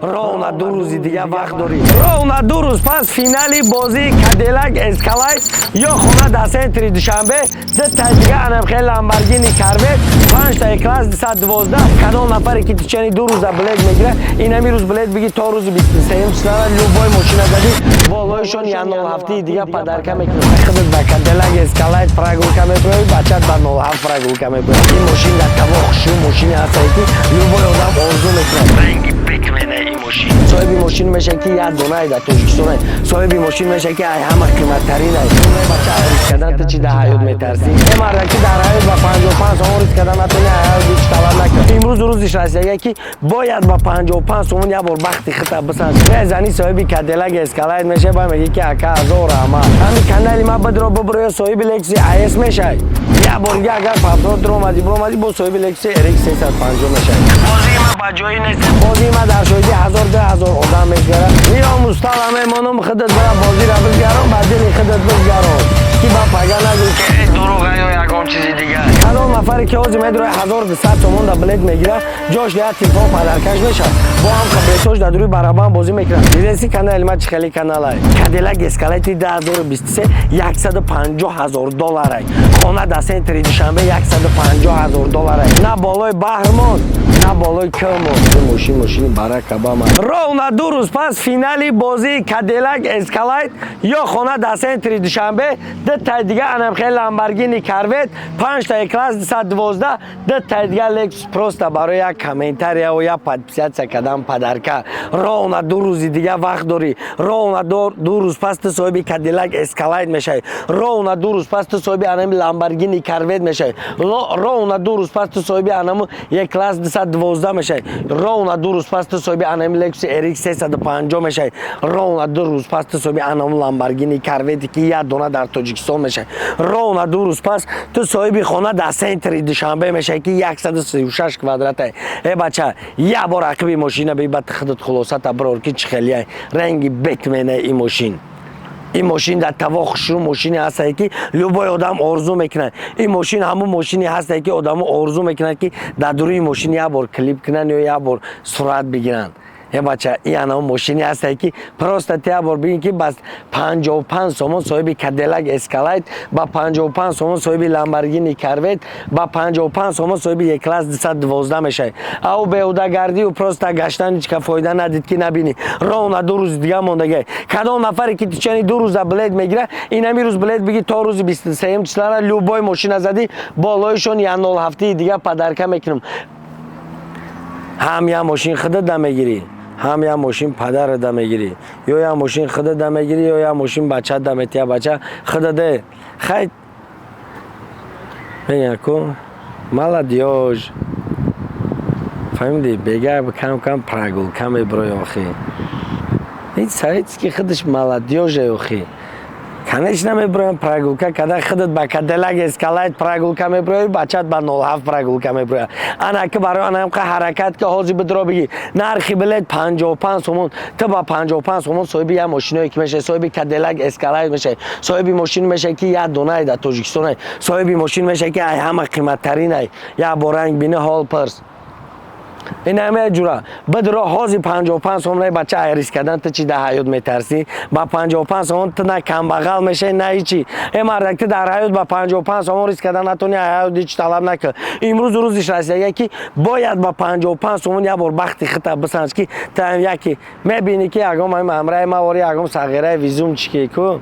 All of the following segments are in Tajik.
Ровно 2 рӯзи дига вақт дорӣ. Ровно 2 рӯз пас финали бозии Кадиллак Эскалейд ё хона дар центри Душанбе, дутаи дига анамхел Ламборгини Корвет, панҷтаи класс 212. Кадом нафаре ки течение 2 рӯза билет мегирад, инами рӯз билет биги, то рӯзи 23 числара любой мошина задӣ, болоишон я 07 дига подарка мекунад. Худат ба Кадиллак Эскалейд прогулка мебироӣ, бачат ба 07 прогулка мебирояд. Ин мошин дар таво хушрӯ мошине ҳастае, ки любой одам орзу мекунад. Ранги Бэтмена ин мошин. Соҳиби мошин мешавад, ки як донае дар Тоҷикистон, соҳиби мошин мешавад, ки ай ҳама қиматтарин ай. Бача, риск кардан ту чи дар ҳаёт метарсӣ? Е марда, ки дар ҳаёт ба 55 сомон риск кардан натони, ҳаёт ҳеҷ талаб накард. Имрӯз рӯзиш расида, ки бояд ба 55 сомон як бор бахти хита бисанҷ. Мезани, соҳиби Кадиллак Эскалейд мешавад, ба мегӣ, ки ака, ҳазор раҳмат. Ҳами канали ма бидро, бибро, ё соҳиби Лексуси АС мешавад. Як бор дига агар повтор дуромадӣ, биромадӣ, бо соҳиби Лексуси RX 350 мешавад. Бозии ма ба ҷои нест. Бозии ма дар шоҳидии ҳазор, 2000 одам мезгарад. Ё мустала мемонам, худат бара, бозиро бизгарон, ба дили худат бизгарон, ки ба пага нагӯй, ки э, дурӯға ё ягон чизи дигар. Кадом нафаре ки ҳозир медурои, 1200 сомон да билет мегирад, ҷош як телефон подаркаш мешавад. Бо ҳам билетош дар дуруи барабан бозӣ мекунад. Дидеси, канали ма чӣ хеле каналай? Кадиллак Эскалейти 2023 150 000 долларай, хона дар центри Душанбе 150 000 долларай. На болои баҳр монд, на болои кӯ монд. Мошин, мошини барака ба ман. Ровно 2 рӯз пас финали бозии Кадиллак Эскалейд ё хона дар центри Душанбе, дутаи дига анамхел Ламборгини Корвет, панҷтаи класс 212, дутаи дига Лексус, просто барои як комментария ва як подписаться кардан подарка. Ровно 2 рӯзи дига вақт дорӣ. Ровно 2 рӯз пас ту соҳиби Кадиллак Эскалейд мешавӣ. Ровно 2 рӯз пас ту соҳиби анами Ламборгини Корвет мешавӣ. Ровно 2 рӯз пас ту соҳиби анаму як класс 212 мешавӣ. Ровно 2 рӯз пас ту соҳиби анами Лексус RX 350 мешавӣ. Ровно 2 рӯз пас ту соҳиби анаму Ламборгини Корвети, ки як дона дар Тоҷикистон, мешавӣ. Ровно 2 рӯз пас ту соҳиби хона дар центри Душанбе мешавӣ, ки 136 квадрата. Э бача, як бор ақиби мошина би, ба худат хулосата бирор, ки чӣ хелияй. Ранги Бэтмена ин мошин. Ин мошин дар таво хушрӯ мошине ҳастае, ки любой одам орзу мекунад. Ин мошин ҳамун мошине ҳастае, ки одамо орзу мекунад, ки дар дуруи мошин як бор клип кунанд ё як бор сурат бигиранд. Е бача, ин анав мошине ҳастае, ки просто ту як бор бигин, ки бас 55 сомон соҳиби Кадиллак Эскалейд, ба 55 сомон соҳиби Ламборгини Корвет, ба 55 сомон соҳиби Е-класс 212 мешавӣ. Ав беҳудагардию просто гаштан ҳеҷ фоида надид, ки набинӣ. Ровно 2 рӯзи дига мондагай. Кадом нафаре ки течение 2 рӯза билет мегирад, инами рӯз билет биги, то рӯзи 23 числара любой мошина задӣ, болоишон я 07 дига подарка мекунам. Ҳам як мошин худат да мегирӣ, ҳам як мошин падарат да мегирӣ, ё як мошин худат да мегирӣ, ё як мошин бачат да метия. Бача, худаде хай мегӯяд ку, молодёжь, фаҳмидӣ, бега кам кам прогулка мебирои. Охи, ҳеҷ советский худаш молодёжь е. Охи, конечно, мебироям прогулка када. Худат ба Кадиллак Эскалейд прогулка мебирои, бачат ба 07 прогулка мебирояд. Ана ки барои анамқа ҳаракат ки ҳозир бидро, биги. Нархи билет 55 сомон. Ту ба 55 сомон соҳиби як мошиное ки мешавӣ: соҳиби Кадиллак Эскалейд мешавӣ, соҳиби мошин мешавӣ, ки як донае дар Тоҷикистон, соҳиби мошин мешавӣ, ки ай ҳама қиматтаринай. Як бор ранг бини, ҳол пирс. Ин ҳама ҷура бидро ҳозир 55 сомон. Бача, ай риск кардан ту чи дар ҳаёт метарсӣ? Ба 55 сомон ту на камбағал мешавӣ, на ҳичи. Э мардак, ту дар ҳаёт ба 55 сомон риск кардан натони, ҳаёт ҳеҷ талаб накун. Имрӯз рӯзиш расида, ки бояд ба 55 сомон як бор бахти хита бисанҷ, ки ту яки мебинӣ, ки ягон ҳамраи мавори, ягон сағираи везунчики ку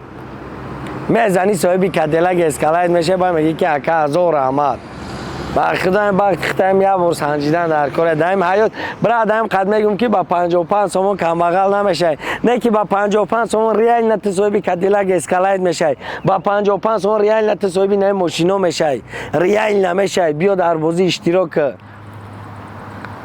мезанӣ, соҳиби Кадиллак Эскалейд мешавӣ, ба мегӣ, ки ака, ҳазор раҳмат. Ба худоем, бахти хитаем як бор санҷидан дар коре даим ҳаёт. Бира, даим қад мегӯм, ки ба 55 сомон камбағал намешавӣ, не ки ба 55 сомон реально ту соҳиби Кадиллак Эскалейд мешавӣ, ба 55 сомон реально ту соҳиби наи мошино мешавӣ, реально мешавӣ. Биё, дар бозӣ иштирок кун.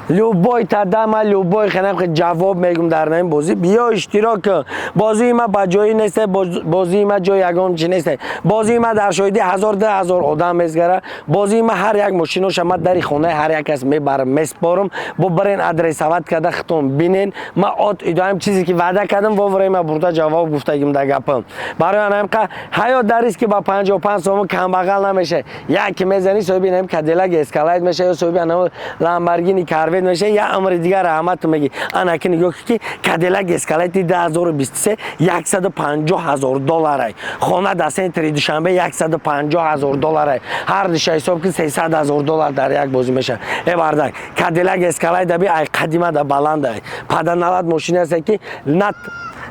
Любой тадама, любой ханам ҷавоб мегум дар наин бозӣ. Биё, иштирок кун. Бозии ма ба ҷои нест, бозии ма ҷои ягон чи нест. Бозии ма дар шоҳиди ҳазор, 2000 одам мезгара. Бозии ма ҳар як мошиноша ма дари хонаи ҳар як кас мебарам, меспорам. Бо барен, адресовать карда, хитон бинен. Ма от идоам чизе ки ваъда кардам, вовреме бурда ҷавоб гуфтагим да гапам. Барои анамқа ҳаёт дар риски ба 55 сомон камбағал намешавӣ. Яке мезанӣ, соҳиби наим Кадиллак Эскалейд мешавӣ ё соҳиби анам Ламборгини Корвет. Корвет меша, я амри дигар раҳмат меги. Ана ки нигоҳ ки, Кадиллак Эскалейти 2023 150 ҳазор долларай. Хона дар центри Душанбе 150 ҳазор долларай. Ҳар диша ҳисоб ки, 300 ҳазор доллар дар як бозӣ мешавад. Э бардак, Кадиллак Эскалейт даби ай қадима да баландай паданалат мошине аст, ки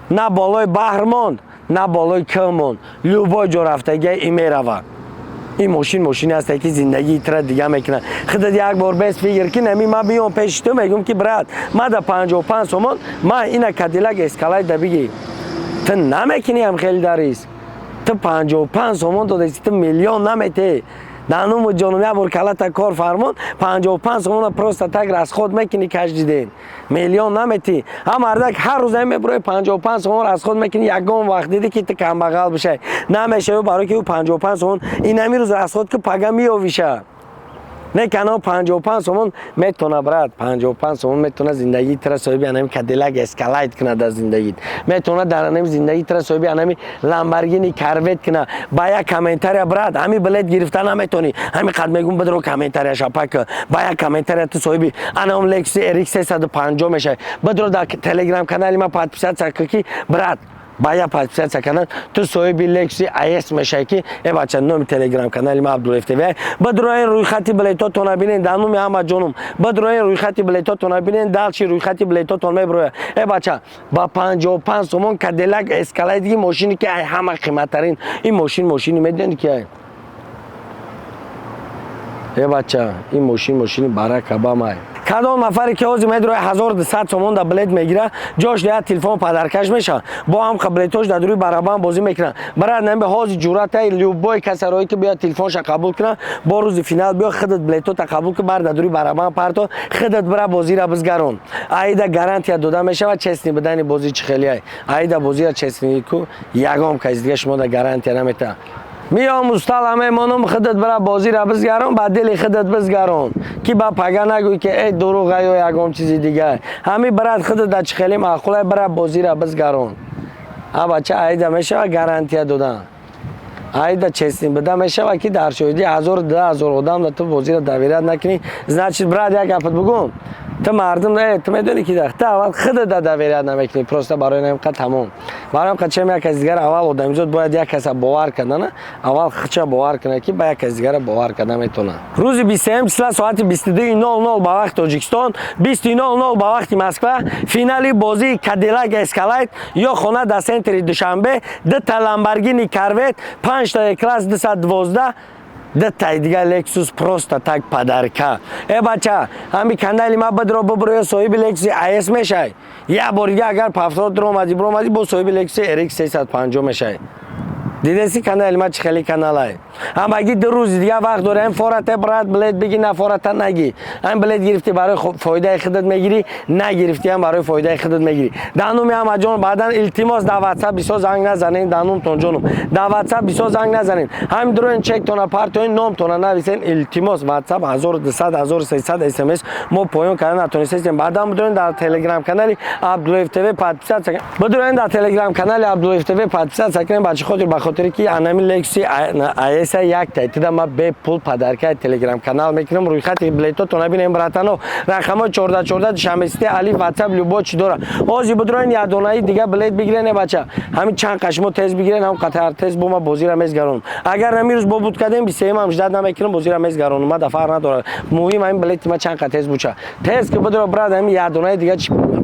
на болои баҳр монд, на болои кӯҳ монд, любой ҷо рафтагия и мерава. Ин мошин мошине аст, ки зиндагии тира дига мекунад. Худат як бор бес фикр ки, нами ма биём пеши ту, мегӯм, ки брат, ма да 55 сомон ма ина Кадиллак Эскалейт да бигӣ, ту намекунӣ. Ҳам хеле дарис ту 55 сомон додаси, ту миллион наметӣ. Дануму ҷонум, як бор калата кор фармон, 55 сомона просто так расход мекунӣ каждый день, миллион наметӣ. Ҳам мардак ҳар рӯз мебурои, 55 сомон расход мекунӣ. Ягон вақт дидӣ, ки ту камбағал бишай? Намешавӣ, барои ки ӯ 55 сомон инами рӯз расход ки, пага меёвиша. Не кано 55 сомон метона, брат, 55 сомон метона зиндагии тира соҳиби анами Кадиллак Эскалайт кунад дар зиндагит, метона дар анами зиндагии тира соҳиби анами Ламборгини Корвет кунад. Ба як комментария, брат, ҳами билет гирифта наметонӣ. Ҳами қад мегум, бидро комментария шапак. Ба як комментария ту соҳиби анам Лексус RX 350 мешавӣ. Бидро дар Телеграм канали ма подписаться ки, брат, ба як подписаться кардан ту соҳиби Лексуси АС мешавӣ. Ки э бача, номи Телеграм канали ма Абдуллоев ТВ. Бидроен рӯйхати билетотона бинен. Дар номи ҳама ҷонум, бидроен рӯйхати билетотона бинен. Дальше рӯйхати билетотон мебирояд. Э бача, ба 55 сомон Кадиллак Эскалейт, мошине ки ай ҳама қиматтарин ин мошин, мошини медонед ки ай. Э бача, ин мошин мошини Барак Обамай. Кадом нафаре ки ҳозир медрои, 1200 сомон да билет мегира, ҷош як телефон подаркаш мешавад. Бо ҳам билетош дар рӯи барабан бозӣ мекунанд. Брат, нами ҳозир ҷуръатай, любой касарои ки биёд, телефонша қабул кунад. Бо рӯзи финал биё, худат билетота қабул кун, бар дар рӯи барабан парто, худат бира, бозира бизгарон. Аида гарантия дода мешавад честный будани бозӣ. Чӣ хелиай аида бозира честный ку, ягон каси дига шумо да гарантия наметаҳад. Миём, устала мемонам, худат бира, бозира бизгарон, ба дили худат бизгарон, ки ба пага нагӯй, ки э дурӯға ё ягон чизи дигар. Ҳами брат, худат да чӣ хеле маъқулай, бира, бозира бизгарон. А бача, аида мешава гарантия додан, аида честный буда мешава, ки дар шоҳидии ҳазору 2000 одам да ту бозира доверять накунӣ, значит, брат, як гапат бугум: ту мардум ту медонӣ, ки ту аввал худат да доверять намекунӣ просто. Барои намқа тамом, барои ҳамқа чем як каси дигар аввал одамизод бояд як каса бовар кардана, аввал худша бовар кунад, ки ба як каси дигара бовар карда метавонад. Рӯзи 23 числа соати 22:00 ба вақти Тоҷикистон, 20:00 ба вақти Москва финали бозии Кадиллак Эскалайт ё хона дар центри Душанбе, дута Ламборгини Корвет, панҷта класс 212, дутаи дигар Лексус просто так подарка. Э бача, ҳами канали ма бидро, бубро, ё соҳиби Лексуси АС мешай. Як бори дига агар повтор дуромадӣ, биромадӣ, бо соҳиби Лексуси RX 350 мешай. Дидеси, канали ма чӣ хеле каналай. Ҳамагӣ 2 рӯзи дига вақт дорем. Форате, брат, билет бигӣ, на фората нагӣ. Ҳам билет гирифтӣ, барои фоидаи худат мегирӣ, нагирифтӣ, ҳам барои фоидаи худат мегирӣ. Дар номи ҳамаҷон, баъдан, илтимос, дар Ватсап бисёр занг назанед. Дар номтон ҷонум, дар Ватсап бисёр занг назанед. Ҳамин дуроен, чектона партоен, номтона нависен, илтимос. Ватсап 1200, 1300 смс мо поён карда натонистем. Баъдан бидурен дар Телеграм канали Абдуллоев ТВ подписаться, бидурен дар Телеграм канали Абдуллоев ТВ подписаться кунем. Ба чӣ хотир? Ба хотире ки анами Лексуси АСа як тайтида ма бепул подаркаи Телеграм канал мекунам. Рӯйхати билетотона бинем, братано. Рақамҳои 14 14, Душанбе, Алиф, Ватсап, любой чӣ дора. Ҳозир бидуроен, ядонаи дига билет бигирен. Бача, ҳамин чанд қашмо тез бигирен, ҳам қатар тез бо ма бозира мезгаронам. Агар ҳамин рӯз бо буд кардем, бисеюмам ждать намекунам, бозира мезгаронам. Ма да фарқ надорад, муҳим ҳамин билети ма чанд қа тез буча. Тез ки бидуро, брат, ҳамин ядонаи дига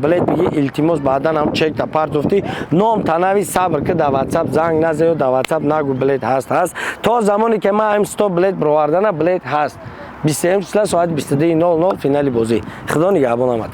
билет биги, илтимос. Баъдан ҳам чекта партофтӣ, ном танави, сабр ки, дар Ватсап занг назаё, дар Ватсап нагу билет ҳаст, ҳаст. То замоне ки ман ҳамин 100 билет бировардана, билет ҳаст. 23 числа соати 22:00 финали бозӣ. Худо нигаҳбон ҳамата.